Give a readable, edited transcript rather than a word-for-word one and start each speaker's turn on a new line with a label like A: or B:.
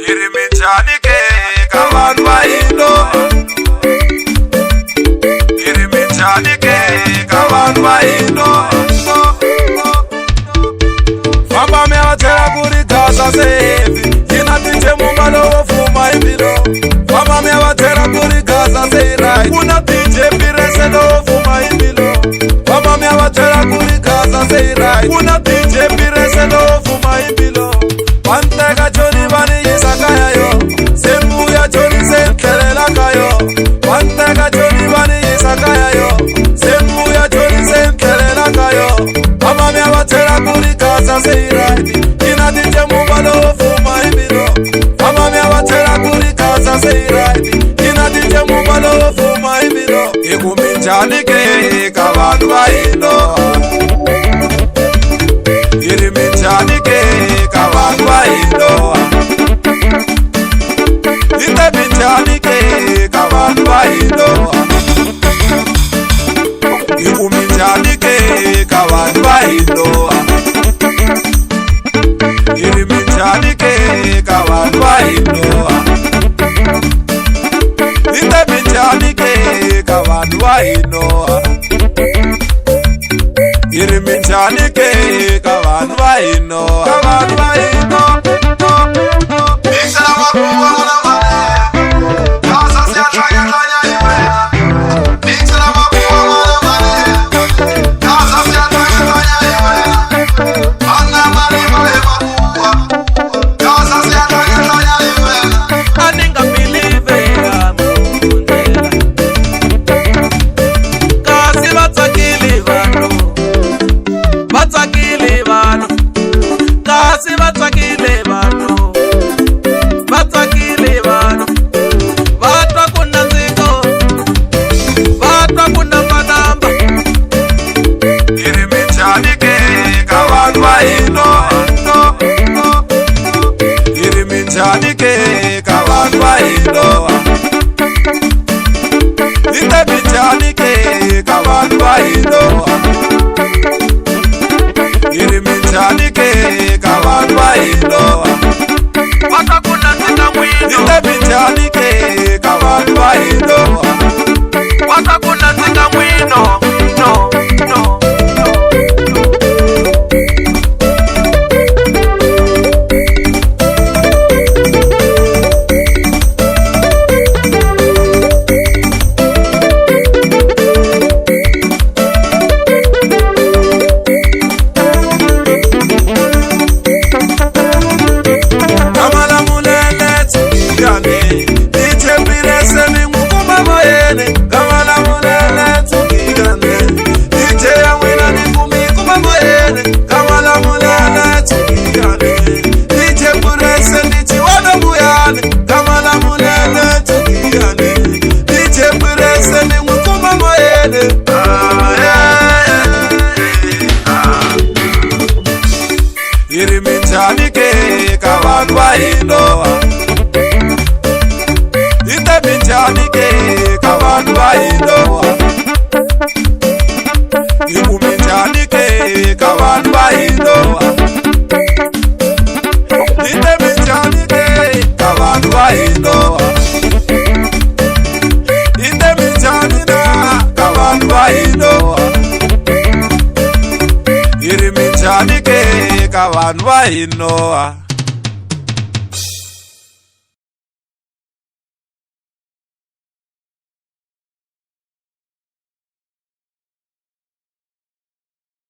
A: Yi ri minjhani ke ka vanhu va hina? Yi ri minjhani ke ka vanhu va hina? Famba mi ya va byela ku ri Gaza se heavy, yi na DJ Mumba lowo fuma hi mbilu. Famba mi ya va byela ku ri Gaza se yi right, ku na DJ Pirese lowo fuma hi mbilu. Famba mi ya va byela ku ri Gaza se yi right, ku na DJ Pirese lowo fuma hi mbilu. Va ni teka Joni va ni yisa kaya yo, se ni vuya Joni se ni tlhelela ka yo. Va ni teka Joni va ni yisa kaya yo, se ni vuya Joni se ni tlhelela ka yo. Famba mi ya va byela ku ri Gaza se yi right, yi na DJ Mumba lowo fuma hi mbilu. Famba mi ya va byela ku ri Gaza se yi right, yi na DJ Mumba lowo fuma hi mbilu. Hi ku minjhani ke ka vanhu va hina? Yi ri minjhani ke ka vanhu va hina? Yi te minjhani ke ka vanhu va hina? Hi ku minjhani ke ka vanhu va hina? Yi ri minjhani ke ka vanhu va hina? Yi te minjhani ke ka vanhu va hina? Yi ri minjhani ke ka vanhu va hina? Ka vanhu va hina.
B: Mixela makuwa na mane, Gaza se tlanya tlanya hi wena. Mixela makuwa na mane, Gaza se tlanya tlanya hi wena. Ana mali mali makuwa, Gaza se tlanya tlanya hi wena.
C: A ni nga believe ndlela, kasi va tsakile vanhu, va tsakile vanhu, kasi va tsakile vanhu, va tsakile vanhu. Va twa ku nandziko, va twa ku nambanamba.
A: Yi ri minjhani ke ka vanhu va hina? Yi ri minjhani ke ka vanhu va hina? Yi te minjhani ke ka vanhu va hina? Yi ri minjhani ke ka vanhu va hina?
C: Va twa ku nandzika
A: Yi
C: n'wino,
A: te minjhani ke ka vanhu va hina?
C: va twa ku nandzika n'wino, no, no, no.
A: Kamalamulele tsukiyane, DJ Pirese ni n'wi kuma moyeni. Kamalamulele tsukiyane, DJ ya n'wina ni kumi kuma moyeni. Kamalamulele tsukiyane, DJ Pirese ni chiwana vuyani. Kamalamulele tsukiyane, DJ Pirese ni n'wi kuma moyeni. Ah, yeah, yeah. Yi ri minjhani ke ka vanhu va hina? Yi te minjhani ke ka vanhu va hina? Hi ku minjhani ke ka vanhu va hina? Yi te minjhani ke ka vanhu va hina? Yi te minjhani na ka vanhu va hina? Yi ri minjhani ke ka vanhu va hina?